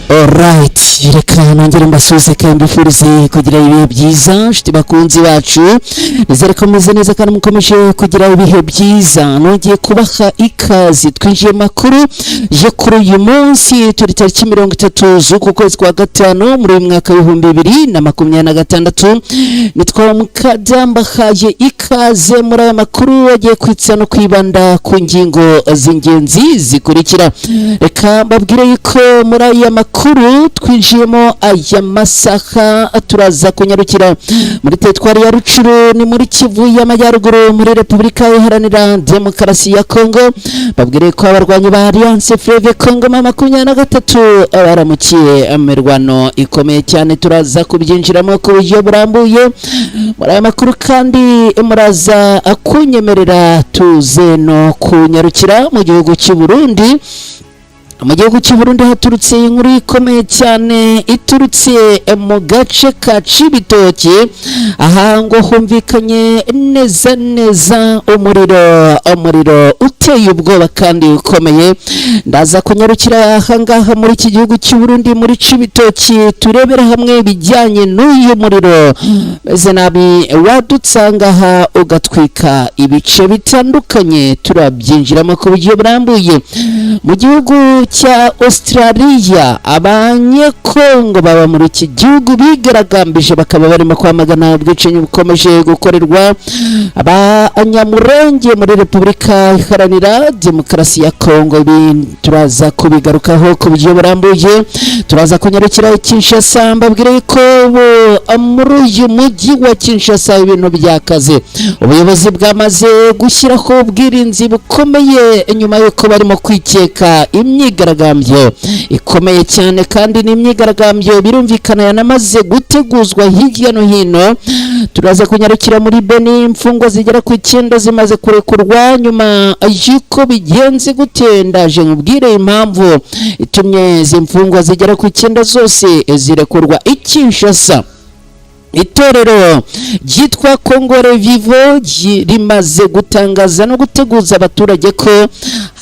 Alright, reka nongere mbasuhuze kandi mbifurize kugira ibihe byiza, nshuti bakunzi bacu. Nizere ko mumeze neza kandi mukomeje kugira ibihe byiza. Nongeye kubaha ikaze. Twinjiye makuru yo kuri uyu munsi, turi tariki 30 z'uku kwezi kwa gatanu muri uyu mwaka w'2026. Nitwa Mukada, mbahaye ikaze muri aya makuru agiye kwitsa no kwibanda ku ngingo z'ingenzi zikurikira. Reka mbabwire yuko muri aya makuru twinjiyemo aya masaha, turaza kunyarukira muri teritwari ya Rucuru, ni muri Kivu y'Amajyaruguru, muri Repubulika Iharanira Demokarasi ya Kongo. Babwire ko abarwanyi ba Alliance Fleuve Congo M23 baramukiye imirwano ikomeye cyane. Turaza kubyinjiramo ku buryo burambuye muri aya makuru. Kandi muraza kunyemerera tuze no kunyarukira mu gihugu cy'u Burundi. Mu gihugu cy'u Burundi haturutse inkuru ikomeye cyane iturutse mu gace ka Cibitoke. Aha ngo humvikanye neza neza umuriro, umuriro uteye ubwoba kandi ukomeye. Ndaza kunyarukira aha ngaha muri iki gihugu cy'u Burundi, muri Cibitoki, turebera hamwe ibijyanye n'uyu muriro meze nabi wadutse aha ngaha ugatwika ibice bitandukanye. Turabyinjiramo ku buryo burambuye. Mu gihugu cya Australia, Abanyekongo baba muri iki gihugu bigaragambije, bakaba barimo kwamagana ubwicanyi bukomeje gukorerwa Abanyamurenge muri Repubulika Iharanira Demokarasi ya Kongo. Ibi turaza kubigarukaho ku buryo burambuye. Turaza kunyarukira i Kinshasa, mbabwire ko ubu muri uyu mujyi wa Kinshasa ibintu byakaze. Ubuyobozi bwamaze gushyiraho ubwirinzi bukomeye nyuma y'uko barimo kwikeka imyigaragambyo ikomeye cyane, kandi ni imyigaragambyo birumvikana yanamaze guteguzwa hirya no hino. Turaza kunyarukira muri Beni, imfungwa zigera ku 9 zimaze kurekurwa nyuma y'uko bigenze gute? Ndaje nkubwire impamvu itumye izi mfungwa zigera ku 9 zose zirekurwa. I Kinshasa, itorero ryitwa Congo Revival rimaze gutangaza no guteguza abaturage ko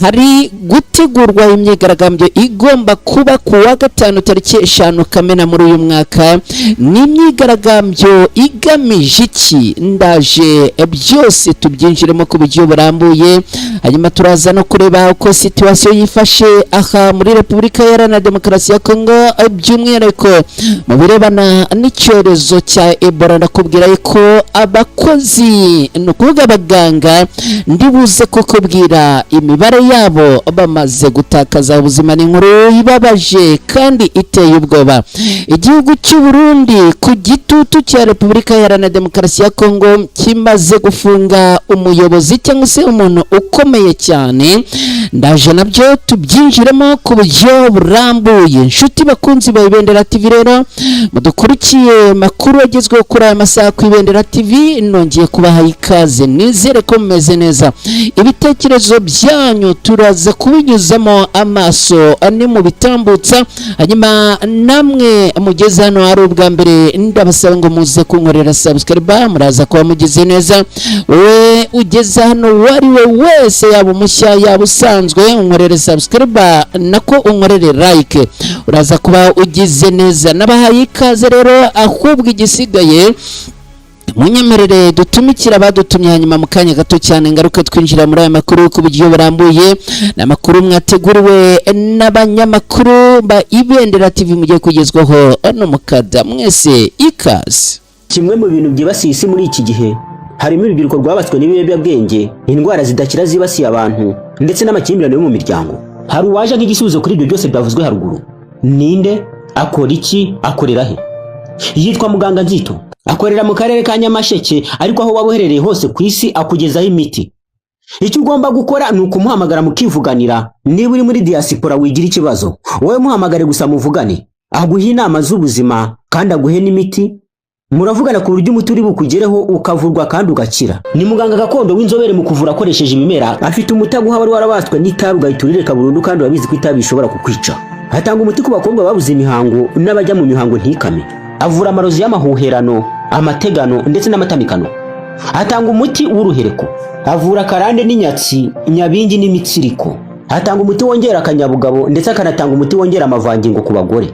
hari gutegurwa imyigaragambyo igomba kuba ku wa gatanu tariki 5 Kamena muri uyu mwaka. Ni imyigaragambyo igamije iki? Ndaje byose tubyinjiremo ku buryo burambuye. Hanyuma turaza no kureba uko situation yifashe aha muri Repubulika Iharanira Demokarasi ya Kongo, by'umwihariko mu birebana n'icyorezo cya Ebola. Ndakubwira ko abakozi, ni ukuvuga abaganga, ndibuze kukubwira imibare yabo bamaze gutakaza ubuzima. Ni inkuru ibabaje kandi iteye ubwoba. Igihugu cy'u Burundi, ku gitutu cya Repubulika Iharanira Demokarasi ya Kongo, kimaze gufunga umuyobozi cyangwa se umuntu ukomeye cyane. Ndaje nabyo tubyinjiremo ku buryo burambuye. Inshuti bakunzi ba Ibendera TV rero mudukurikiye makuru agezweho kuri aya masaha ku Ibendera TV, nongeye kubaha ikaze. Nizere ko mumeze neza. Ibitekerezo byanyu turaza kubinyuzamo amaso ni mu bitambutsa. Hanyuma namwe mugeze hano hari ubwa mbere, ndabasaba ngo muze kunkorera subscribe, muraza kuba mugize neza. Wowe ugeze hano, uwo ari we wese, yaba umushya yaba usanzwe, unkorere subscribe, nako unkorere like, uraza kuba ugize neza. Nabahaye ikaze rero, ahubwo igisigaye munyemerere dutumikira abadutumye, hanyuma mu kanya gato cyane ngaruke twinjira muri aya makuru ku buryo burambuye. Ni amakuru mwateguriwe n'abanyamakuru ba Ibendera TV, mugiye kugezwaho n'umukada. Mwese ikaze. Kimwe mu bintu byibasiye isi muri iki gihe harimo urubyiruko rwabatswe n'ibiyobyabwenge, indwara zidakira zibasiye abantu, ndetse n'amakimbirane yo mu miryango. Hari uwaje nk'igisubizo kuri ibyo byose byavuzwe haruguru. Ninde? Akora iki? Akorera he? Yitwa Muganga Nzito, akorera mu karere ka Nyamasheke, ariko aho waba uherereye hose ku isi akugezaho imiti. Icyo ugomba gukora ni ukumuhamagara mukivuganira. Niba uri muri diaspora, wigira ikibazo, wowe muhamagare gusa muvugane, aguhe inama z'ubuzima kandi aguhe n'imiti. Muravugana ku buryo umuti uri bukugereho, ukavurwa kandi ugakira. Ni muganga gakondo w'inzobere mu kuvura akoresheje ibimera. Afite umuti aguha wari warabaswe n'itabi, ugahita urireka burundu, kandi urabizi ko itabi rishobora kukwica. Atanga umuti ku bakobwa babuze imihango n'abajya mu mihango ntikame. Avura amarozi y'amahuherano, amategano ndetse n'amatamikano. Atanga umuti w'uruhereko. Avura karande n'inyatsi, nyabingi n'imitsiriko. Atanga umuti wongera akanyabugabo, ndetse akanatanga umuti wongera amavangingo ku bagore.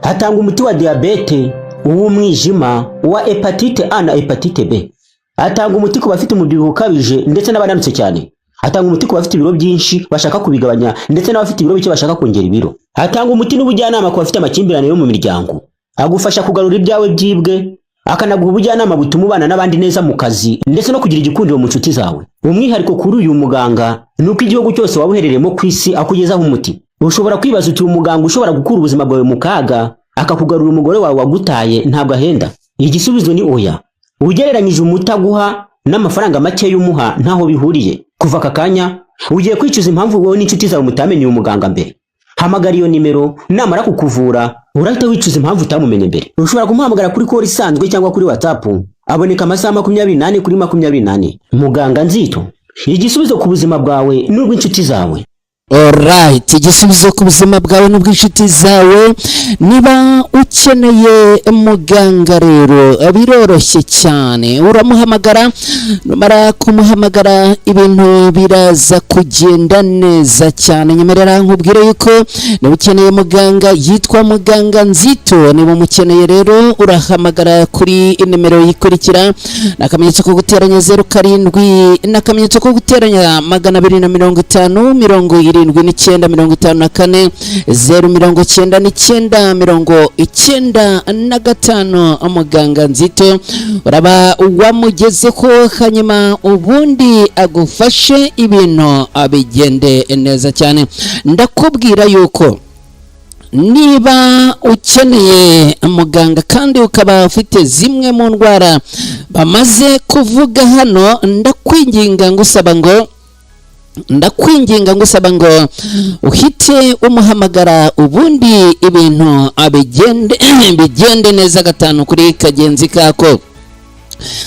Atanga umuti wa diyabete, uw'umwijima, uwa hépatite A na hépatite B. Atanga umuti ku bafite umubyibuho ukabije ndetse n'abananutse cyane. Atanga umuti ku bafite ibiro byinshi bashaka kubigabanya, ndetse n'abafite ibiro bike bashaka kongera ibiro. Atanga umuti n'ubujyanama ku bafite amakimbirane yo mu miryango. Agufasha kugarura ibyawe byibwe, akanaguha ubujyanama butuma ubana n'abandi neza mu kazi, ndetse no kugira igikundiro mu nshuti zawe. Umwihariko kuri uyu muganga ni uko igihugu cyose waba uherereyemo ku isi akugezaho umuti. Ushobora kwibaza uti: "Umuganga ushobora gukura ubuzima bwawe mu kaga, akakugarura umugore wawe wagutaye, ntabwo ahenda?" Igisubizo ni oya. Ugereranyije umuti aguha n'amafaranga make umuha, ntaho bihuriye. Kuva aka kanya ugiye kwicuza impamvu wowe n'inshuti zawe mutamenye uyu muganga mbere. Hamagara iyo nimero, namara kukuvura urahita wicuza impamvu utamumenye mbere. Ushobora kumuhamagara kuri call isanzwe cyangwa kuri WhatsApp. Aboneka amasaha 24/24. Muganga Nzito, igisubizo ku buzima bwawe n'ubw'inshuti zawe. Alright, igisubizo ku buzima bwawe n'ubw'inshuti zawe. Niba ukeneye muganga rero, biroroshye cyane, uramuhamagara. Numara kumuhamagara, ibintu biraza kugenda neza cyane. Nyemerera nkubwire yuko niba ukeneye muganga, yitwa muganga Nzito. Niba umukeneye rero, urahamagara kuri nimero yikurikira: ni akamenyetso ko guteranya 07 n'akamenyetso ko guteranya 250 79 54 099 95. Muganga Nzito uraba wamugezeho, hanyuma ubundi agufashe, ibintu bigende neza cyane. Ndakubwira yuko niba ukeneye muganga kandi ukaba ufite zimwe mu ndwara bamaze kuvuga hano, ndakwinginga ngusaba ngo uhite umuhamagara, ubundi ibintu bigende neza gatanu kuri kagenzi kako.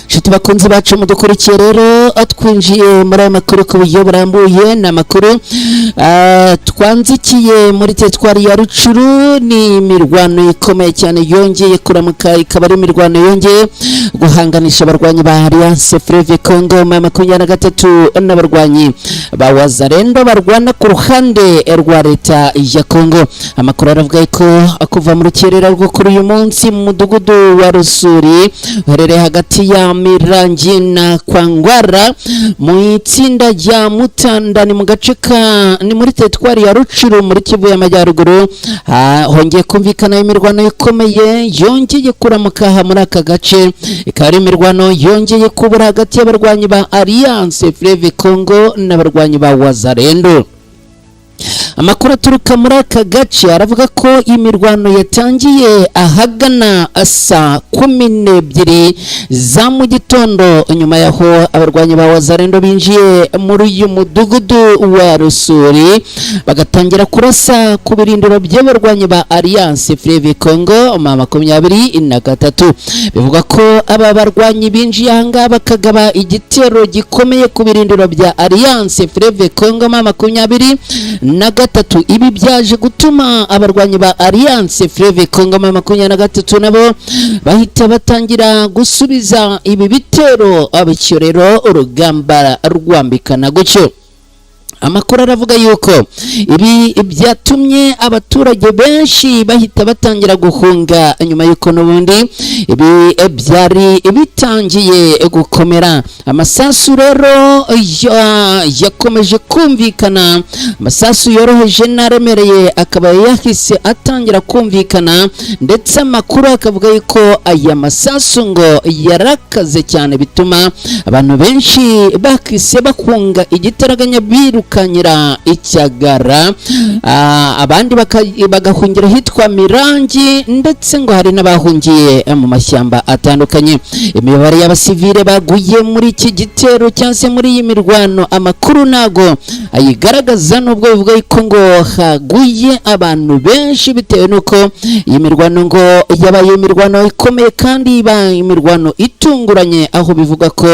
Nshuti bakunzi bacu mudukurikiye rero, twinjiye muri aya makuru ku buryo burambuye. Ni amakuru twanzikiye muri teritwari ya Rucuru. Ni imirwano ikomeye cyane yongeye kuramuka, ikaba ari imirwano yongeye guhanganisha abarwanyi ba Alliance Fleuve Congo M23 n'abarwanyi ba Wazalendo barwana ku ruhande rwa leta ya Congo. Amakuru aravuga ko kuva mu rukerera rwo kuri uyu munsi, mu mudugudu wa Rusuri uherereye hagati ya Mirangi na Kwangwara mu itsinda rya Mutanda, ni mu gace ka ni muri teritwari ya Rucuru muri Kivu y'Amajyaruguru, hongeye kumvikana imirwano ikomeye yongeye kuramuka aha muri aka gace. Ikaba ari imirwano yongeye kubura hagati y'abarwanyi ba Alliance Fleuve Congo n'abarwanyi ba Wazalendo. Amakuru aturuka muri aka gace aravuga ko imirwano yatangiye ahagana saa 12 za mu gitondo, nyuma yaho abarwanyi ba Wazalendo binjiye muri uyu mudugudu wa Rusuri, bagatangira kurasa ku birindiro by'abarwanyi ba Alliance Fleuve Congo M23. Bivuga ko aba barwanyi binjiye ahangaha bakagaba igitero gikomeye ku birindiro bya Alliance Fleuve Congo M23. Ibi byaje gutuma abarwanyi ba Alliance Fleuve Congo M23 nabo bahita batangira gusubiza ibi bitero, bityo rero urugamba rwambikana gutyo. Amakuru aravuga yuko ibi byatumye abaturage benshi bahita batangira guhunga, nyuma y'uko n'ubundi ibi byari bitangiye gukomera. Amasasu rero yakomeje kumvikana, amasasu yoroheje n'aremereye akaba yahise atangira kumvikana, ndetse amakuru akavuga yuko aya masasu ngo yarakaze cyane, bituma abantu benshi bakise bahunga igitaraganya, birukanyira icyagara, abandi bagahungira ahitwa Mirangi, ndetse ngo hari n'abahungiye mu mashyamba atandukanye. Imibare y'abasivile baguye muri iki gitero cyangwa se muri iyi mirwano, amakuru ntago ayigaragaza, nubwo bivuga yuko ngo haguye abantu benshi, bitewe n'uko iyi mirwano ngo yabaye imirwano ikomeye kandi iba imirwano itunguranye, aho bivuga ko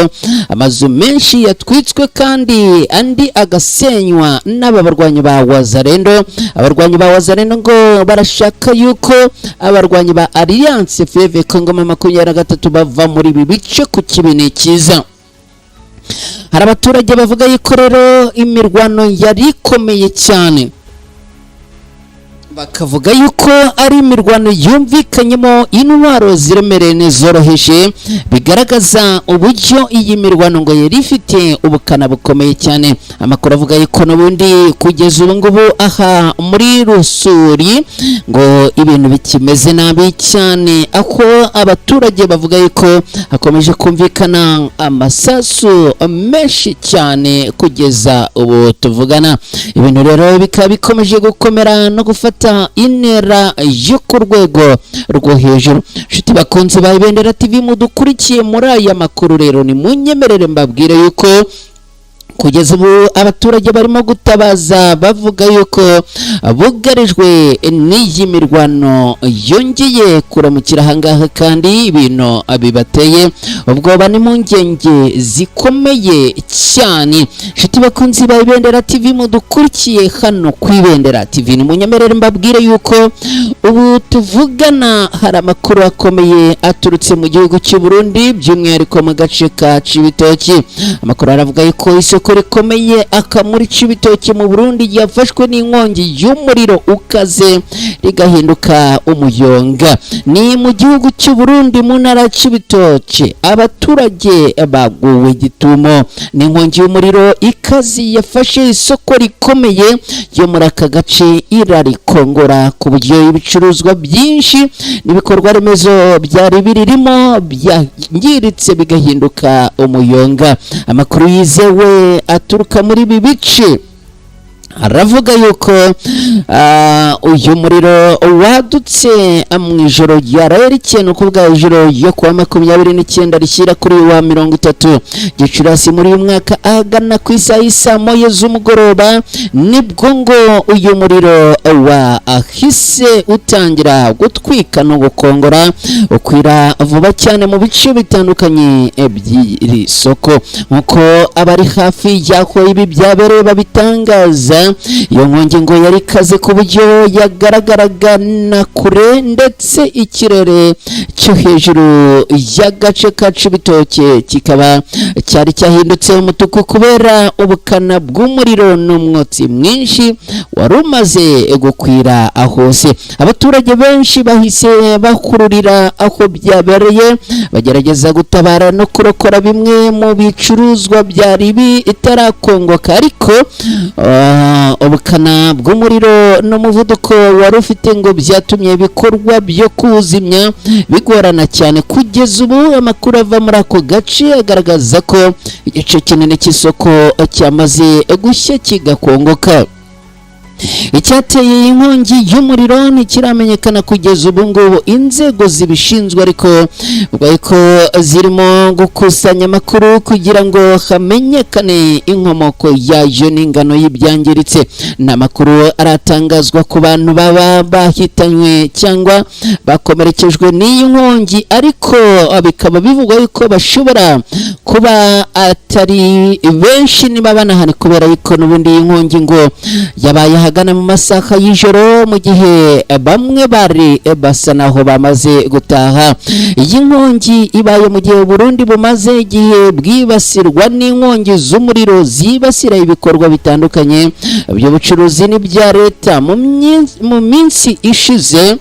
amazu menshi yatwitswe kandi andi agasenywa n'aba barwanyi ba Wazalendo. Abarwanyi ba Wazalendo ngo barashaka yuko abarwanyi ba Alliance Fleuve Congo M23 bava muri ibi bice ku kibini cyiza. Hari abaturage bavuga yuko rero imirwano yari ikomeye cyane, bakavuga yuko ari imirwano yumvikanyemo intwaro ziremereye n'izoroheje, bigaragaza uburyo iyi mirwano ngo yari ifite ubukana bukomeye cyane. Amakuru avuga yuko n'ubundi kugeza ubu ngubu aha muri Rusuri ngo ibintu bikimeze nabi cyane, aho abaturage bavuga yuko hakomeje kumvikana amasasu menshi cyane kugeza ubu tuvugana. Ibintu rero bikaba bikomeje gukomera no gufata intera yo ku rwego rwo hejuru. Inshuti bakunzi ba Ibendera TV mudukurikiye muri aya makuru, rero ni munyemerere mbabwire yuko kugeza ubu abaturage barimo gutabaza, bavuga yuko bugarijwe n'iyi mirwano yongeye kuramukira ahangaha, kandi ibintu bibateye ubwoba n'impungenge zikomeye cyane. Inshuti bakunzi ba Ibendera TV mudukurikiye hano ku Ibendera TV, ni munyemerere mbabwire yuko ubu tuvugana hari amakuru akomeye aturutse mu gihugu cy'u Burundi, by'umwihariko mu gace ka Cibitoki. Amakuru aravuga yuko isoko rikomeye akamuri Cibitoki mu Burundi yafashwe n'inkongi y'umuriro ukaze, rigahinduka umuyonga. Ni mu gihugu cy'u Burundi, mu ntara ya Cibitoki, abaturage baguwe gitumo n'inkongi y'umuriro ikaze yafashe isoko rikomeye yo muri aka gace, irarikongora ku buryo ibicuruzwa byinshi n'ibikorwa remezo byari biririmo byangiritse, bigahinduka umuyonga. Amakuru yizewe aturuka muri ibi bice aravuga yuko uyu muriro wadutse mu ijoro ryaraye, ni ukuvuga ijoro ryo kuwa 29 rishyira kuri wa 30 Gicurasi muri uyu mwaka, ahagana ku isaha y'isaa moya z'umugoroba, nibwo ngo uyu muriro wahise utangira gutwika no gukongora, ukwira vuba cyane mu bice bitandukanye by'iri soko. Nk'uko abari hafi y'aho ibi byabereye babitangaza, iyo nkongi ngo yari ikaze ku buryo yagaragaraga na kure, ndetse ikirere cyo hejuru y'agace ka Cibitoke kikaba cyari cyahindutse umutuku kubera ubukana bw'umuriro n'umwotsi mwinshi wari umaze gukwira hose. Abaturage benshi bahise bakururira aho byabereye, bagerageza gutabara no kurokora bimwe mu bicuruzwa byari bitarakongoka, ariko ubukana bw'umuriro n'umuvuduko wari ufite ngo byatumye ibikorwa byo kuwuzimya bigorana cyane. Kugeza ubu amakuru ava muri ako gace agaragaza ko igice kinini cy'isoko cyamaze gushya, kigakongoka. Icyateye iyi nkongi y'umuriro ntikiramenyekana kugeza ubu ngubu. Inzego zibishinzwe ariko bavuga ko zirimo gukusanya amakuru kugira ngo hamenyekane inkomoko yayo n'ingano y'ibyangiritse. Ni amakuru aratangazwa ku bantu baba bahitanywe cyangwa bakomerekejwe n'iyi nkongi, ariko bikaba bivugwa yuko bashobora kuba atari benshi niba banahari, kubera yuko n'ubundi iyi nkongi ngo yabaye ahagana mu masaha y'ijoro, mu gihe bamwe bari basa naho bamaze gutaha. Iyi nkongi ibaye mu gihe Burundi bumaze igihe bwibasirwa n'inkongi z'umuriro zibasira ibikorwa bitandukanye by'ubucuruzi n'ibya leta. Mu minsi ishize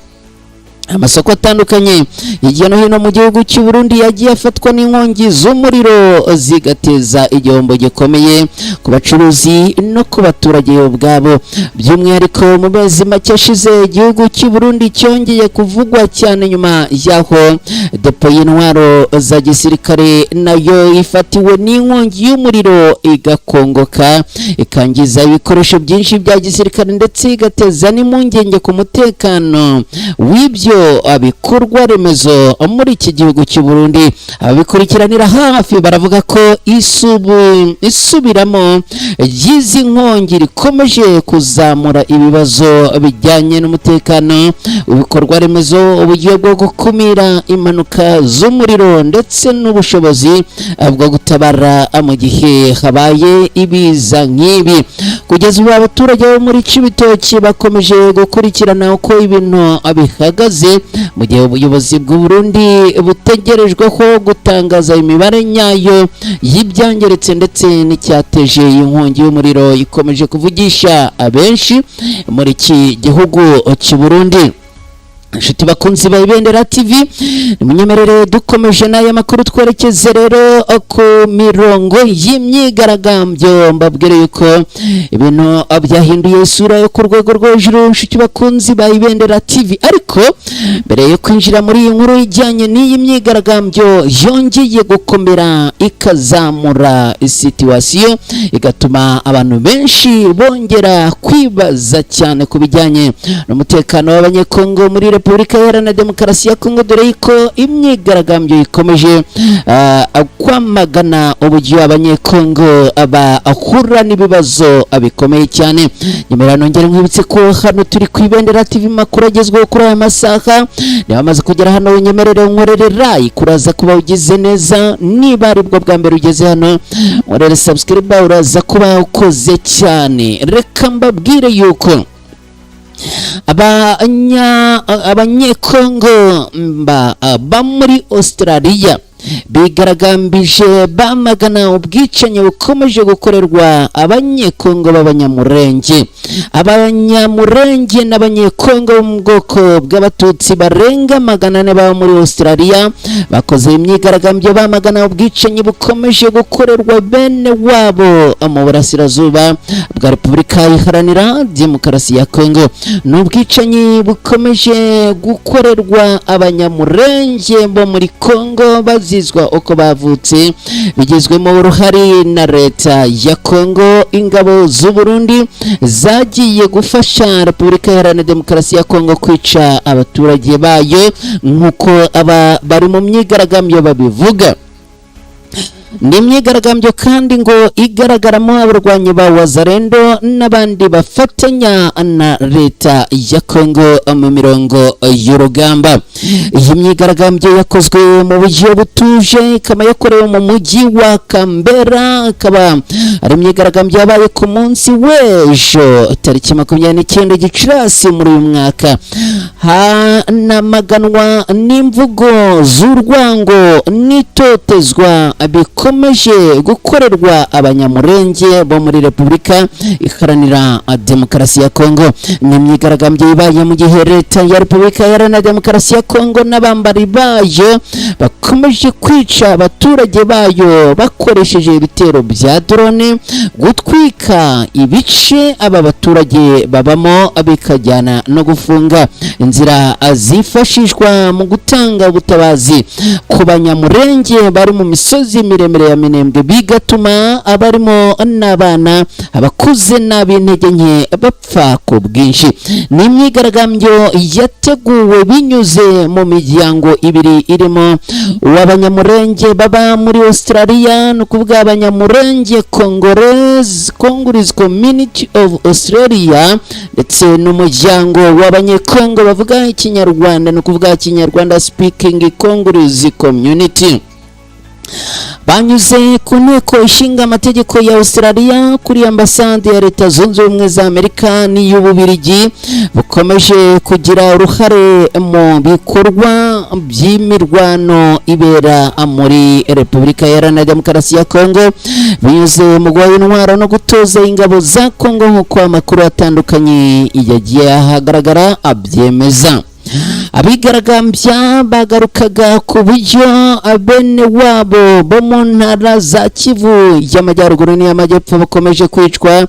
amasoko atandukanye hirya no hino mu gihugu cy'u Burundi yagiye afatwa n'inkongi z'umuriro, zigateza igihombo gikomeye ku bacuruzi no ku baturage ubwabo. By'umwihariko mu mezi make ashize, igihugu cy'u Burundi cyongeye kuvugwa cyane nyuma y'aho depo y'intwaro za gisirikare nayo ifatiwe n'inkongi y'umuriro, igakongoka, ikangiza ibikoresho byinshi bya gisirikare, ndetse igateza n'impungenge ku mutekano w'ibyo bikorwa remezo muri iki gihugu cy'u Burundi. Ababikurikiranira hafi baravuga ko isubiramo ry'izi nkongi rikomeje kuzamura ibibazo bijyanye n'umutekano ibikorwa remezo, uburyo bwo gukumira impanuka z'umuriro, ndetse n'ubushobozi bwo gutabara mu gihe habaye ibiza nk'ibi. Kugeza ubu abaturage bo muri Cibitoke bakomeje gukurikirana uko ibintu bihagaze, mu gihe ubuyobozi bw'u Burundi butegerejweho gutangaza imibare nyayo y'ibyangiritse ndetse n'icyateje iyi nkongi y'umuriro ikomeje kuvugisha abenshi muri iki gihugu cy'u Burundi. Inshuti bakunzi ba Ibendera TV, nimunyemerere dukomeje n'aya makuru, twerekeze rero ku mirongo y'imyigaragambyo. Mbabwire yuko ibintu byahinduye isura yo ku rwego rwo hejuru, inshuti bakunzi ba Ibendera TV. Ariko mbere yo kwinjira muri iyi nkuru ijyanye n'iyi myigaragambyo yongeye gukomera, ikazamura situation, igatuma abantu benshi bongera kwibaza cyane ku bijyanye n'umutekano w'Abanyekongo muri Repubulika Iharanira Demokarasi ya Kongo, dore yuko imyigaragambyo ikomeje kwamagana uburyo Abanyekongo bahura n'ibibazo bikomeye cyane. Nyuma nongere nkwibutse ko hano turi ku Ibendera TV, makuru agezweho kuri aya masaha. Niba amaze kugera hano, unyemerere unkorere like, uraza kuba ugize neza. Niba aribwo bwa mbere ugeze hano, nkorere subscribe, uraza kuba ukoze cyane. Reka mbabwire yuko Abanyekongo ba muri Australia bigaragambije bamagana ubwicanyi bukomeje gukorerwa Abanyekongo b'Abanyamurenge. Abanyamurenge n'Abanyekongo bo mu bwoko bw'Abatutsi barenga 400 baba muri Australia bakoze imyigaragambyo bamagana ubwicanyi bukomeje gukorerwa bene wabo mu burasirazuba bwa Repubulika Iharanira Demokarasi ya Kongo. Ni ubwicanyi bukomeje gukorerwa Abanyamurenge bo muri Kongo bazizwa uko bavutse, bigizwemo uruhare na leta ya Kongo, ingabo z'u Burundi zagiye gufasha Repubulika Iharanira Demokarasi ya Kongo kwica abaturage bayo, nk'uko aba bari mu myigaragambyo babivuga. Ni imyigaragambyo kandi ngo igaragaramo abarwanyi ba Wazalendo n'abandi bafatanya na leta ya Kongo mu mirongo y'urugamba. Iyi myigaragambyo yakozwe mu buryo butuje, ikaba yakorewe mu mujyi wa Canberra, ikaba ari imyigaragambyo yabaye ku munsi w'ejo tariki 29 Gicurasi muri uyu mwaka. Hanamaganwa n'imvugo z'urwango n'itotezwa bikomeje gukorerwa Abanyamurenge bo muri Repubulika Iharanira Demokarasi ya Kongo. Ni imyigaragambyo ibaye mu gihe leta ya Repubulika Iharanira Demokarasi ya Kongo n'abambari bayo bakomeje kwica abaturage bayo bakoresheje ibitero bya drone, gutwika ibice aba baturage babamo, bikajyana no gufunga inzira zifashishwa mu gutanga ubutabazi ku Banyamurenge bari mu misozi miremire ya Minembwe, bigatuma abarimo n'abana, abakuze n'ab'intege nke bapfa ku bwinshi. Ni imyigaragambyo yateguwe binyuze mu miryango ibiri irimo uw'Abanyamurenge baba muri Australia, ni ukuvuga Abanyamurenge Congolese Community of Australia, ndetse n'umuryango w'Abanyekongo bavuga Ikinyarwanda, ni ukuvuga Kinyarwanda Speaking Congolese Community. Banyuze ku Nteko Ishinga Amategeko ya Australia, kuri ambasade ya Leta Zunze Ubumwe za Amerika n'iy'Ububirigi bukomeje kugira uruhare mu bikorwa by'imirwano ibera muri Repubulika Iharanira Demokarasi ya Kongo, binyuze mu guha intwaro no gutoza ingabo za Kongo, nk'uko amakuru atandukanye yagiye ahagaragara abyemeza. Abigaragambya bagarukaga ku buryo bene wabo bo mu ntara za Kivu y'Amajyaruguru n'iy'Amajyepfo bakomeje kwicwa,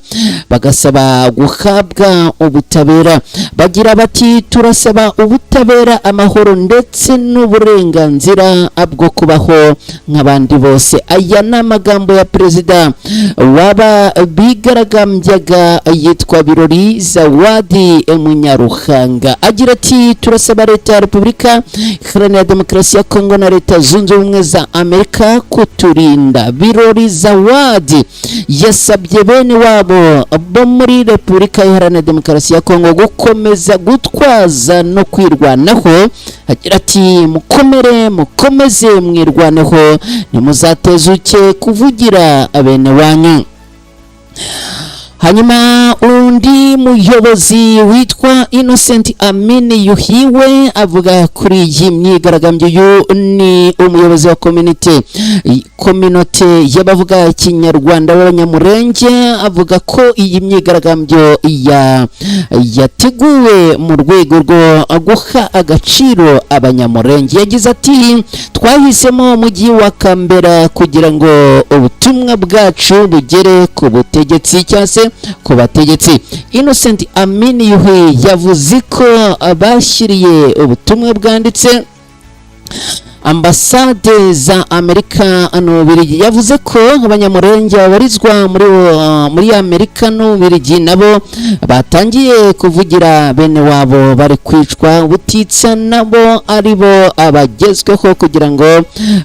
bagasaba guhabwa ubutabera. Bagira bati: "Turasaba ubutabera, amahoro ndetse n'uburenganzira bwo kubaho nk'abandi bose." Aya ni amagambo ya perezida waba bigaragambyaga yitwa Birori Zawadi Munyaruhanga, agira ati: "Turasaba leta ya Repubulika Iharanira Demokarasi ya Kongo na Leta Zunze Ubumwe za Amerika kuturinda." Birori Zawadi yasabye bene wabo bo muri Repubulika Iharanira Demokarasi ya Kongo gukomeza gutwaza no kwirwanaho, agira ati: "Mukomere, mukomeze mwirwaneho, ntimuzatezuke kuvugira bene wanyu." Hanyuma undi muyobozi witwa Innocent Amini Yuhiwe avuga kuri iyi myigaragambyo. Uyu ni umuyobozi wa communauté y'abavuga Ikinyarwanda b'Abanyamurenge, avuga ko iyi myigaragambyo yateguwe mu rwego rwo guha agaciro Abanyamurenge. Yagize ati: "Twahisemo umujyi wa Canberra kugira ngo ubutumwa bwacu bugere ku butegetsi cyangwa se ku bategetsi." Innocent Amini Yuhi yavuze ko bashyiriye ubutumwa bwanditse ambasade za Amerika n'Ububiligi. Yavuze ko Abanyamurenge babarizwa muri Amerika n'Ububiligi nabo batangiye kuvugira bene wabo bari kwicwa ubutitsa, nabo ari bo abagezweho, kugira ngo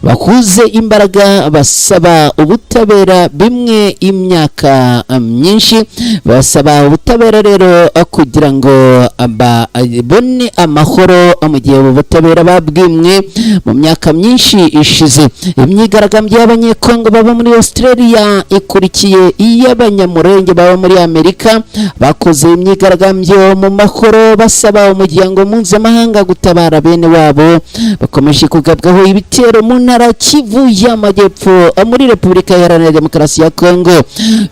bahuze imbaraga basaba ubutabera bimwe imyaka myinshi basaba ubutabera rero kugira ngo babone amahoro, mu gihe ubu butabera babwimwe mu myaka myinshi ishize. Imyigaragambyo y'Abanyekongo baba muri Australia ikurikiye iy'Abanyamurenge baba muri Amerika bakoze imyigaragambyo mu mahoro, basaba umuryango mpuzamahanga gutabara bene wabo bakomeje kugabwaho ibitero mu ntara Kivu y'Amajyepfo muri Repubulika Iharanira Demokarasi ya Kongo.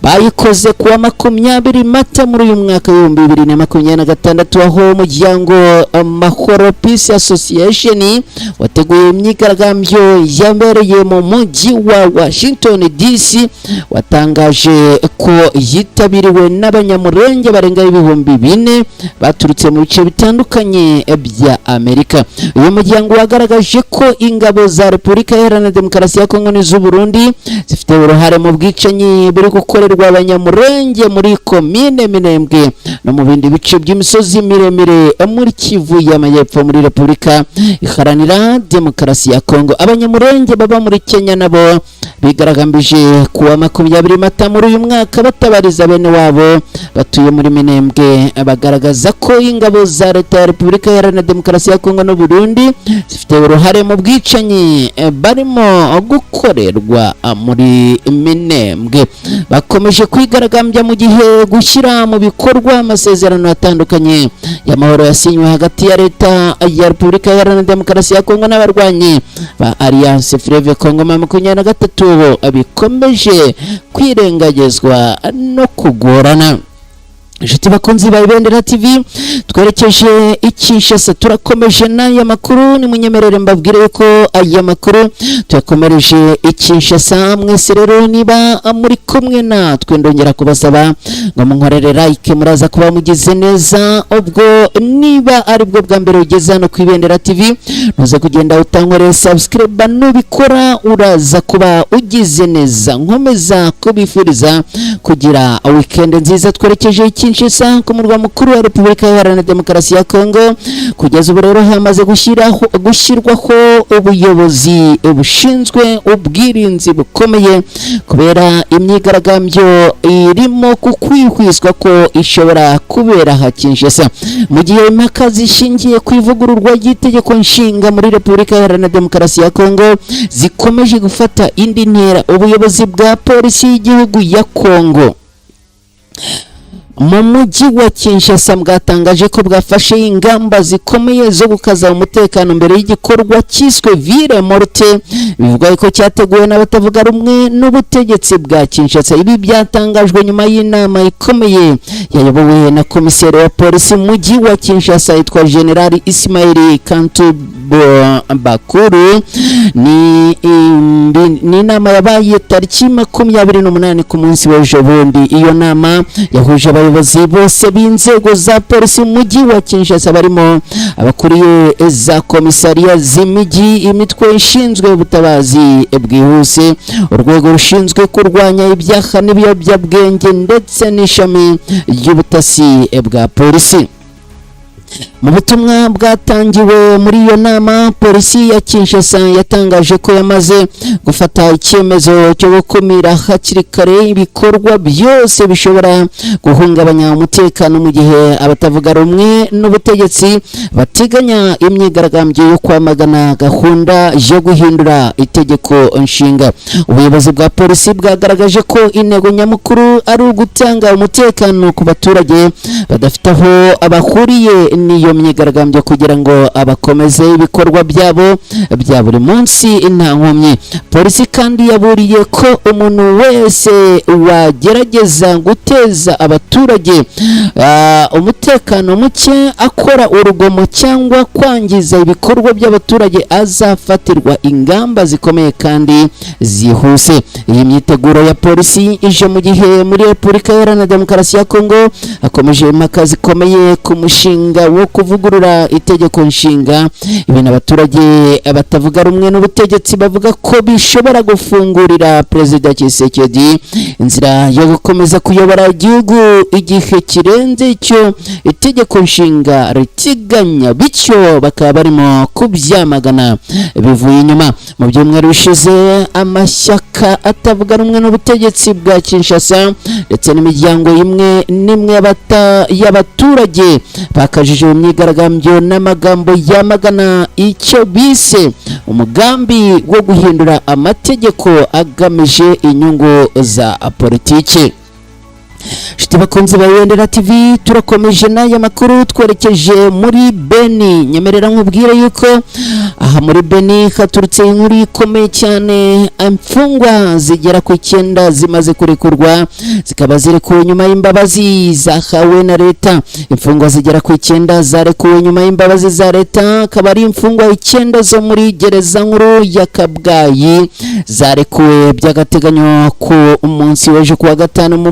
Bayikoze kuwa 20 Mata muri uyu mwaka w'2026, aho umuryango Amahoro Peace Association wateguye imyigaragambyo yabereye mu mujyi wa Washington DC, watangaje ko yitabiriwe n'Abanyamurenge barenga 4000 baturutse mu bice bitandukanye bya Amerika. Uyu muryango wagaragaje ko ingabo za Repubulika Iharanira Demokarasi ya Kongo n'iz'u Burundi zifite uruhare mu bwicanyi buri gukorerwa Abanyamurenge muri komine Minembwe no mu bindi bice by'imisozi miremire muri Kivu y'Amajyepfo muri Repubulika Iharanira Demokarasi ya Kongo. Abanyamurenge baba muri Kenya nabo bigaragambije kuwa 20 Mata muri uyu mwaka, batabariza bene wabo batuye muri Minembwe, bagaragaza ko ingabo za leta ya Repubulika Iharanira Demokarasi ya Kongo n'u Burundi zifite uruhare mu bwicanyi barimo gukorerwa muri Minembwe. Bakomeje kwigaragambya mu gihe gushyira mu bikorwa amasezerano atandukanye y'amahoro yasinywe hagati ya leta ya Repubulika Iharanira Demokarasi ya Kongo n'abarwanyi ba Alliance Fleuve Congo 23 bikomeje kwirengagizwa no kugorana. Inshuti bakunzi ba Ibendera TV, twerekeje i Kinshasa, turakomeje n'aya makuru. Nimunyemerere mbabwire yuko aya makuru tuyakomereje i Kinshasa. Mwese rero niba muri kumwe natwe, ndongera kubasaba ngo munkorere like, muraza kuba mugize neza. Ubwo niba ari bwo bwa mbere ugeze hano ku Ibendera TV, ntuze kugenda utankoreye subscribe. Nubikora uraza kuba ugize neza. Nkomeza kubifuriza kugira weekend nziza. Twerekeje i Kinshasa, ku murwa mukuru wa Repubulika Iharanira Demokarasi ya Kongo. Kugeza ubu rero hamaze gushyirwaho ubuyobozi bushinzwe ubwirinzi bukomeye kubera imyigaragambyo irimo kukwihwiswa ko ishobora kubera aha Kinshasa, mu gihe impaka zishingiye ku ivugururwa ry'itegeko nshinga muri Repubulika Iharanira Demokarasi ya Kongo zikomeje gufata indi ntera. Ubuyobozi bwa polisi y'igihugu ya Kongo mu mujyi wa Kinshasa bwatangaje ko bwafashe ingamba zikomeye zo gukaza umutekano mbere y'igikorwa cyiswe Ville Morte, bivugwa ko cyateguwe n'abatavuga rumwe n'ubutegetsi bwa Kinshasa. Ibi byatangajwe nyuma y'inama ikomeye yayobowe na komiseri wa polisi mu mujyi wa Kinshasa yitwa General Ismail Kantu Bakuru. Ni inama yabaye tariki 28 ku munsi w'ejo bundi. Iyo nama yahuje abayobozi bose b'inzego za polisi mu mujyi wa Kinshasa, barimo abakuriye za komisariya z'imijyi, imitwe ishinzwe ubutabazi bwihuse, urwego rushinzwe kurwanya ibyaha n'ibiyobyabwenge, ndetse n'ishami ry'ubutasi bwa polisi. Mu butumwa bwatangiwe muri iyo nama, polisi ya Kinshasa yatangaje ko yamaze gufata icyemezo cyo gukumira hakiri kare ibikorwa byose bishobora guhungabanya umutekano, mu gihe abatavuga rumwe n'ubutegetsi bateganya imyigaragambyo yo kwamagana gahunda yo guhindura itegeko nshinga. Ubuyobozi bwa polisi bwagaragaje ko intego nyamukuru ari ugutanga umutekano ku baturage badafite aho bahuriye n'iyo myigaragambyo, kugira ngo abakomeze ibikorwa byabo bya buri munsi nta nkomyi. Polisi kandi yaburiye ko umuntu wese wagerageza guteza abaturage umutekano muke, akora urugomo cyangwa kwangiza ibikorwa by'abaturage, azafatirwa ingamba zikomeye kandi zihuse. Iyi myiteguro ya polisi ije mu gihe muri Repubulika Iharanira Demokarasi ya Kongo hakomeje impaka zikomeye ku mushinga wo kuvugurura itegeko nshinga, ibintu abaturage batavuga rumwe n'ubutegetsi bavuga ko bishobora gufungurira Perezida Tshisekedi inzira yo gukomeza kuyobora igihugu igihe kirenze icyo itegeko nshinga riteganya, bityo bakaba barimo kubyamagana bivuye inyuma. Mu byumweru bishize, amashyaka atavuga rumwe n'ubutegetsi bwa Kinshasa ndetse n'imiryango imwe n'imwe y'abaturage bakajije imyigaragambyo n'amagambo yamagana icyo bise umugambi wo guhindura amategeko agamije inyungu za politiki. Nshuti bakunzi ba Ibendera TV, turakomeje n'aya makuru, twerekeje muri Beni. Nyemerera nkubwire yuko aha muri Beni haturutse inkuru ikomeye cyane. Imfungwa zigera ku 9 zimaze kurekurwa, zikaba zirekuwe nyuma y'imbabazi zahawe na leta. Imfungwa zigera ku 9 zarekuwe nyuma y'imbabazi za leta, akaba ari imfungwa 9 zo muri gereza nkuru ya Kabgayi, zarekuwe by'agateganyo ku munsi w'ejo kuwa gatanu mu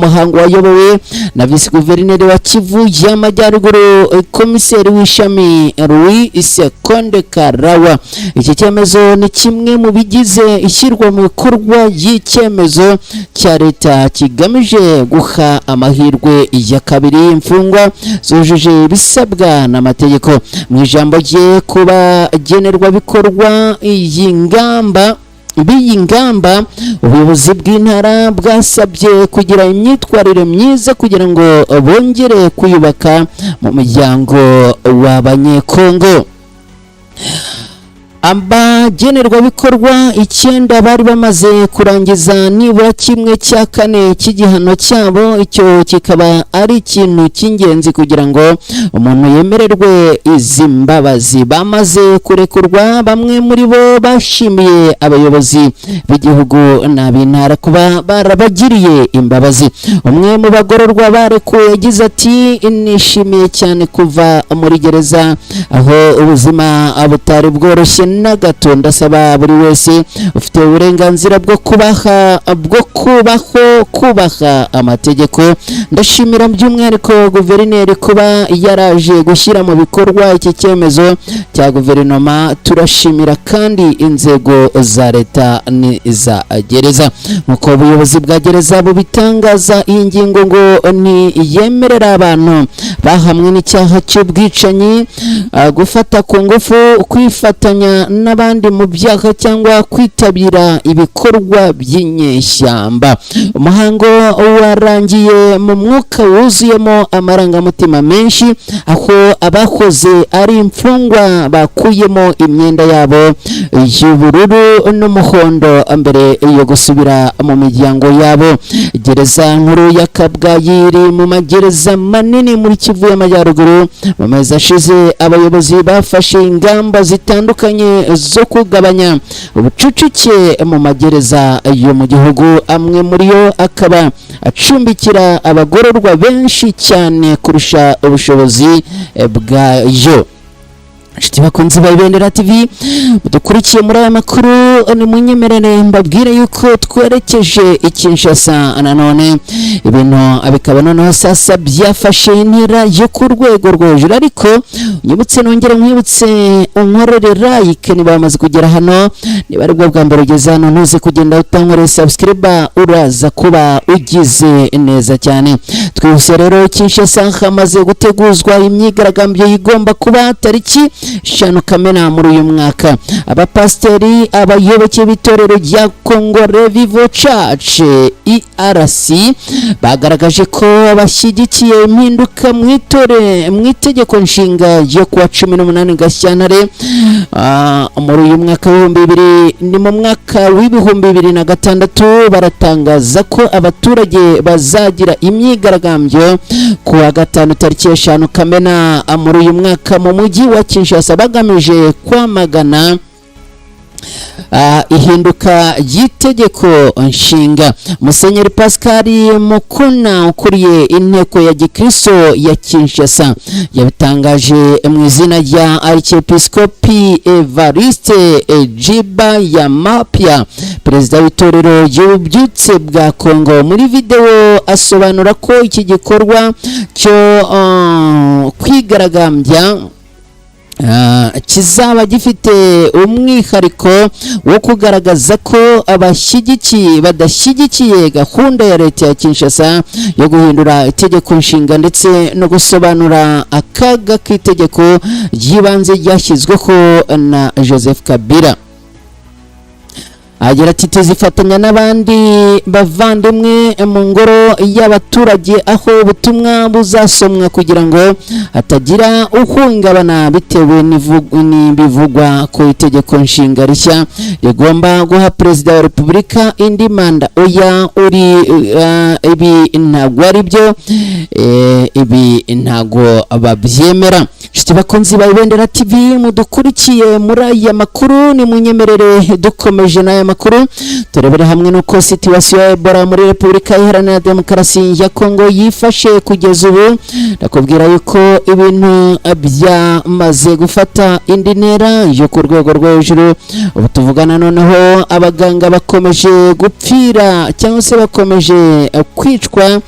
muhango wayobowe na visi guverineri wa Kivu y'Amajyaruguru, komiseri w'ishami Louis Sekonde Karawa. Iki cyemezo ni kimwe mu bigize ishyirwa mu bikorwa y'icyemezo cya leta kigamije guha amahirwe ya kabiri imfungwa zujuje ibisabwa n'amategeko. Mu ijambo rye ku bagenerwabikorwa iyi ngamba b'iyi ngamba, ubuyobozi bw'intara bwasabye kugira imyitwarire myiza kugira ngo bongere kwiyubaka mu muryango w'Abanyekongo. Abagenerwabikorwa 9 bari bamaze kurangiza nibura 1/4 cy'igihano cyabo, icyo kikaba ari ikintu cy'ingenzi kugira ngo umuntu yemererwe izi mbabazi. Bamaze kurekurwa, bamwe muri bo bashimiye abayobozi b'igihugu n'ab'intara kuba barabagiriye imbabazi. Umwe mu bagororwa barekuwe yagize ati: "Nishimiye cyane kuva muri gereza, aho ubuzima butari bworoshye na gato. Ndasaba buri wese ufite uburenganzira bwo kubaha, bwo kubaho, kubaha amategeko. Ndashimira by'umwihariko guverineri kuba yaraje gushyira mu bikorwa iki cyemezo cya guverinoma. Turashimira kandi inzego za leta n'iza gereza." Nk'uko ubuyobozi bwa gereza bubitangaza, iyi ngingo ngo ntiyemerera abantu bahamwe n'icyaha cy'ubwicanyi, gufata ku ngufu, kwifatanya n'abandi mu byaha cyangwa kwitabira ibikorwa by'inyeshyamba. Umuhango warangiye mu mwuka wuzuyemo amarangamutima menshi, aho abahoze ari imfungwa bakuyemo imyenda yabo y'ubururu n'umuhondo mbere yo gusubira mu miryango yabo. Gereza nkuru ya Kabgayi iri mu magereza manini muri Kivu y'Amajyaruguru. Mu mezi ashize, abayobozi bafashe ingamba zitandukanye zo kugabanya ubucucike mu magereza yo mu gihugu, amwe muri yo akaba acumbikira abagororwa benshi cyane kurusha ubushobozi bwayo. Inshuti bakunzi ba Ibendera TV dukurikiye muri aya makuru, ni munyemerere mbabwire yuko twerekeje i Kinshasa nanone, ibintu bikaba noneho sasa byafashe intera yo ku rwego rwo hejuru. Ariko unyibutse, nongere nkwibutse, unkorere like niba wamaze kugera hano. Niba aribwo bwa mbere ugeze hano, ntuze kugenda utankoreye subscribe, uraza kuba ugize neza cyane. Twihuse rero, Kinshasa hamaze guteguzwa imyigaragambyo igomba kuba tariki 5 Kamena muri uyu mwaka. Abapasiteri, abayoboke b'itorero rya Congo Revival Church ERC, bagaragaje ko bashyigikiye impinduka mu itegeko nshinga ryo kuwa 18 Gashyantare muri uyu mwaka w'ibihumbi bibiri, ni mu mwaka w'2006. Baratangaza ko abaturage bazagira imyigaragambyo ku wa gatanu tariki 5 Kamena muri uyu mwaka mu mujyi wa Kinshasa, bagamije kwamagana ihinduka ry'itegeko nshinga. Musenyeri Pascal Mukuna, ukuriye inteko ya gikristo ya Kinshasa, yabitangaje mu izina rya Archiepiscopi Evariste Jiba ya Mapia, perezida w'itorero ry'ububyutse bwa Congo. Muri videwo asobanura ko iki gikorwa cyo kwigaragambya kizaba gifite umwihariko wo kugaragaza ko abashyigikiye badashyigikiye gahunda ya leta ya Kinshasa yo guhindura itegeko nshinga, ndetse no gusobanura akaga k'itegeko ry'ibanze ryashyizweho na Joseph Kabila. Agira ati: "Tuzifatanya n'abandi bavandimwe mu ngoro y'abaturage, aho ubutumwa buzasomwa kugira ngo hatagira uhungabana bitewe n'ibivugwa ku itegeko nshinga rishya rigomba guha perezida wa repubulika indi manda. Oya, uri ibi ntabwo ari byo, ibi ntabwo babyemera." Inshuti bakunzi ba Ibendera TV mudukurikiye muri aya makuru, ni munyemerere dukomeje n'aya makuru, turebere hamwe n'uko situation ya Ebola muri Repubulika Iharanira Demokarasi ya Kongo yifashe kugeza ubu. Ndakubwira yuko ibintu byamaze gufata indi ntera yo ku rwego rwo hejuru. Ubu tuvugana noneho abaganga bakomeje gupfira cyangwa se bakomeje kwicwa,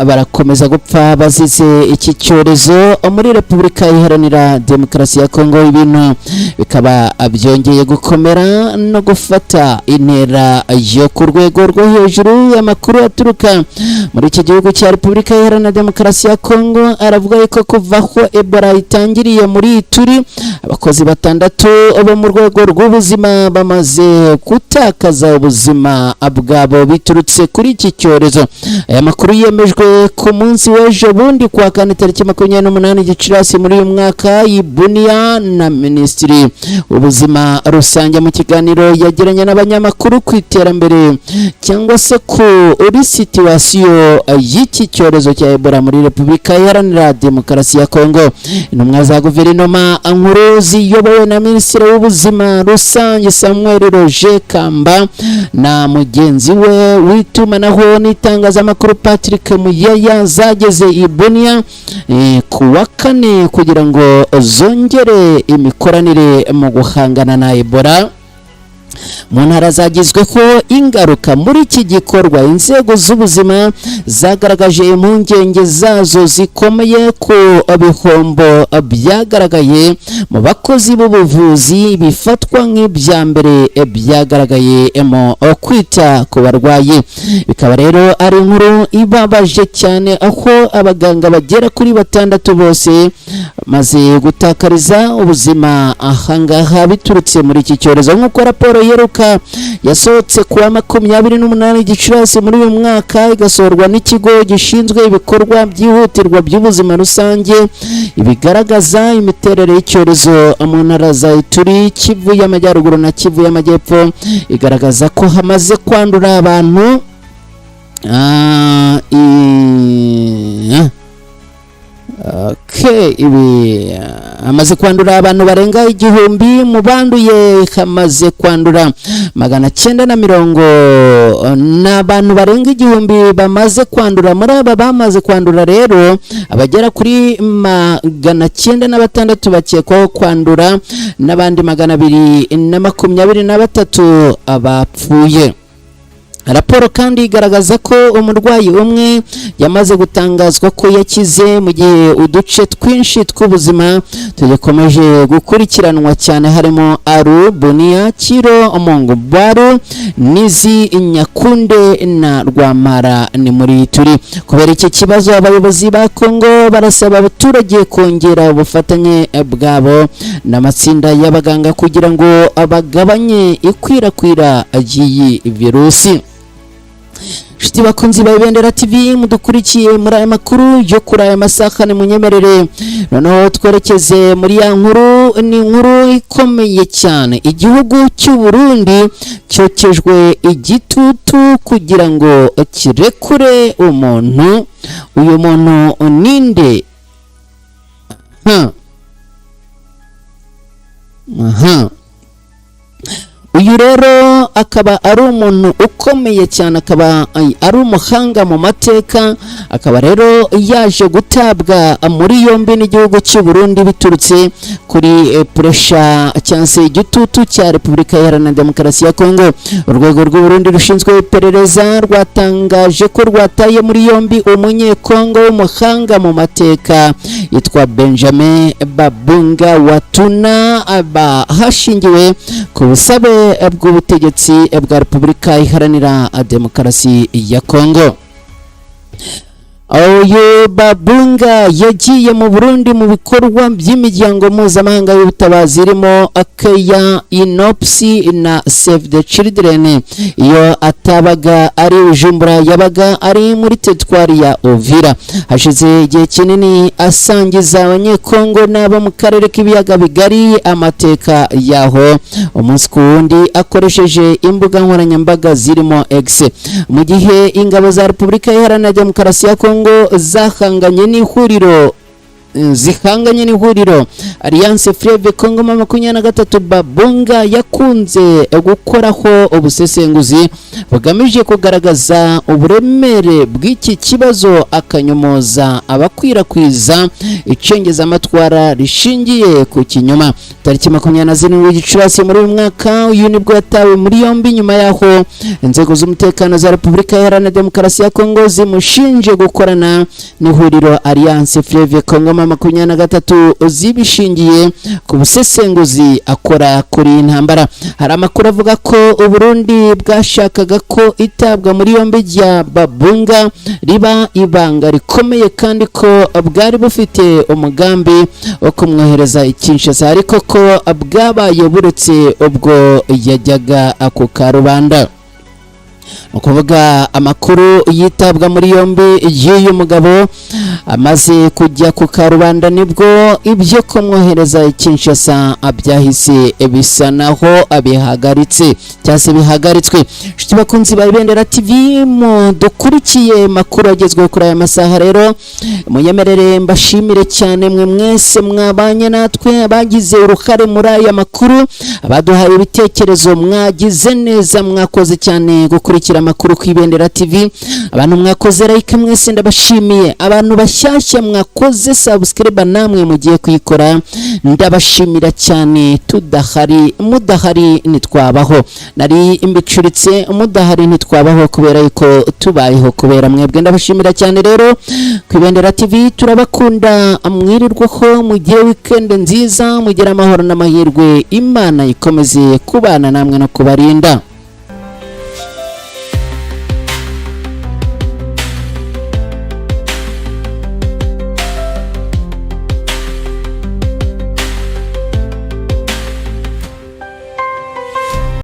barakomeza gupfa bazize iki cyorezo muri Repubulika Iharanira Demokarasi ya Kongo. Ibintu bikaba byongeye gukomera no gufata intera yo ku rwego rwo hejuru. Amakuru aturuka muri iki gihugu cya Repubulika Iharanira Demokarasi ya Kongo aravuga yuko kuva aho Ebola itangiriye muri Ituri, abakozi batandatu bo mu rwego rw'ubuzima bamaze gutakaza ubuzima bwabo biturutse kuri iki cyorezo. Aya makuru yemejwe ku munsi w'ejo bundi kuwa kane tariki 28 Gicurasi muri uyu mwaka i Bunia na Minisitiri w'Ubuzima rusange mu kiganiro yagiranye n'abanyamakuru ku iterambere cyangwa se kuri situation y'iki cyorezo cya Ebola muri Repubulika Iharanira Demokarasi ya Kongo. Intumwa za guverinoma nkuru ziyobowe na Minisitiri w'Ubuzima rusange Samuel Roger Kamba na mugenzi we w'itumanaho n'itangazamakuru Patrick Muyaya zageze i Bunia ku wa kane kugira ngo zongere imikoranire mu guhangana na Ebola mu ntara zagizweho ingaruka. Muri iki gikorwa, inzego z'ubuzima zagaragaje impungenge zazo zikomeye ku bihombo byagaragaye mu bakozi b'ubuvuzi, bifatwa nk'ibya mbere byagaragaye mu kwita ku barwayi. Bikaba rero ari inkuru ibabaje cyane, aho abaganga bagera kuri batandatu bose bamaze gutakariza ubuzima ahangaha biturutse muri iki cyorezo, nk'uko raporo iheruka yasohotse kuwa 28 Gicurasi muri uyu mwaka, igasohorwa n'ikigo gishinzwe ibikorwa byihutirwa by'ubuzima rusange, ibigaragaza imiterere y'icyorezo mu ntara za Ituri, Kivu y'Amajyaruguru na Kivu y'Amajyepfo, igaragaza ko hamaze kwandura abantu okay, ibi Hamaze kwandura abantu barenga 1000. Mu banduye hamaze kwandura 920, n'abantu barenga 1000 bamaze kwandura. Muri aba bamaze kwandura rero, abagera kuri 906 bakekwaho kwandura, n'abandi 223 bapfuye. Raporo kandi igaragaza ko umurwayi umwe yamaze gutangazwa ko yakize, mu gihe uduce twinshi tw'ubuzima tugikomeje gukurikiranwa cyane, harimo Aru, Bunia, Kiro, Mongbwalu, Nizi, Nyakunde na Rwamara, ni muri turi. Kubera iki kibazo, abayobozi ba Kongo barasaba abaturage kongera ubufatanye bwabo n'amatsinda y'abaganga kugira ngo bagabanye ikwirakwira ry'iyi virusi. Inshuti bakunzi ba Ibendera TV mudukurikiye muri aya makuru yo kuri aya masaha, ni munyemerere noneho twerekeze muri ya nkuru. Ni inkuru ikomeye cyane. Igihugu cy'u Burundi cyokejwe igitutu kugira ngo kirekure umuntu. Uyu muntu ninde? Ha. Aha. Uyu rero akaba ari umuntu ukomeye cyane, akaba ari umuhanga mu mateka, akaba rero yaje gutabwa muri yombi n'igihugu cy'u Burundi biturutse kuri pressure cyangwa se igitutu cya Repubulika Iharanira Demokarasi ya Kongo. Urwego rw'u Burundi rushinzwe iperereza rwatangaje ko rwataye muri yombi Umunyekongo w'umuhanga mu mateka yitwa Benjamin Babunga Watuna, hashingiwe ku busabe bw'ubutegetsi bwa Repubulika Iharanira Demokarasi ya Kongo. Uyu Babunga yagiye mu Burundi mu bikorwa by'imiryango mpuzamahanga y'ubutabazi irimo Akeya, Inopsi na Save the Children. Iyo atabaga ari Bujumbura, yabaga ari muri teritwari ya Uvira. Hashize igihe kinini asangiza Abanyekongo n'abo mu karere k'Ibiyaga Bigari amateka yaho umunsi ku wundi, akoresheje imbuga nkoranyambaga zirimo X. Mu gihe ingabo za Repubulika Iharanira Demokarasi ya Kongo zahanganye n'ihuriro zihanganye n'ihuriro Alliance Fleuve Congo M23, Babunga yakunze gukoraho ubusesenguzi bugamije kugaragaza uburemere bw'iki kibazo, akanyomoza abakwirakwiza icengezamatwara rishingiye ku kinyoma. Tariki 27 Gicurasi muri uyu mwaka, uyu nibwo yatawe muri yombi, nyuma y'aho inzego z'umutekano za Repubulika Iharanira Demokarasi ya Kongo zimushinje gukorana n'ihuriro Alliance Fleuve Congo M23, zibishingiye ku busesenguzi akora kuri iyi ntambara. Hari amakuru avuga ko Uburundi bwashakaga ko itabwa muri yombi rya Babunga riba ibanga rikomeye, kandi ko bwari bufite umugambi wo kumwohereza i Kinshasa, ariko ko bwabaye buretse ubwo yajyaga ku karubanda. Ni ukuvuga amakuru yitabwa muri yombi y'uyu mugabo amaze kujya ku karubanda, nibwo ibyo kumwohereza i Kinshasa byahise bisa naho bihagaritse cyangwa se bihagaritswe. Inshuti bakunzi ba Ibendera TV mudukurikiye makuru agezweho kuri aya masaha rero, munyemerere mbashimire cyane mwe mwese mwabanye natwe, abagize uruhare muri aya makuru, abaduhaye ibitekerezo. Mwagize neza, mwakoze cyane gukurikira amakuru ku Ibendera TV. Abantu mwakoze like mwese ndabashimiye. Abantu bashyashya mwakoze subscribe, namwe mugiye kuyikora, ndabashimira cyane. Tudahari, mudahari ntitwabaho. Nari mbicuritse, mudahari ntitwabaho, kubera yuko tubayeho kubera mwebwe. Ndabashimira cyane rero. Ku Ibendera TV turabakunda. Mwirirwaho, mugire weekend nziza, mugire amahoro n'amahirwe. Imana ikomeze kubana namwe no kubarinda.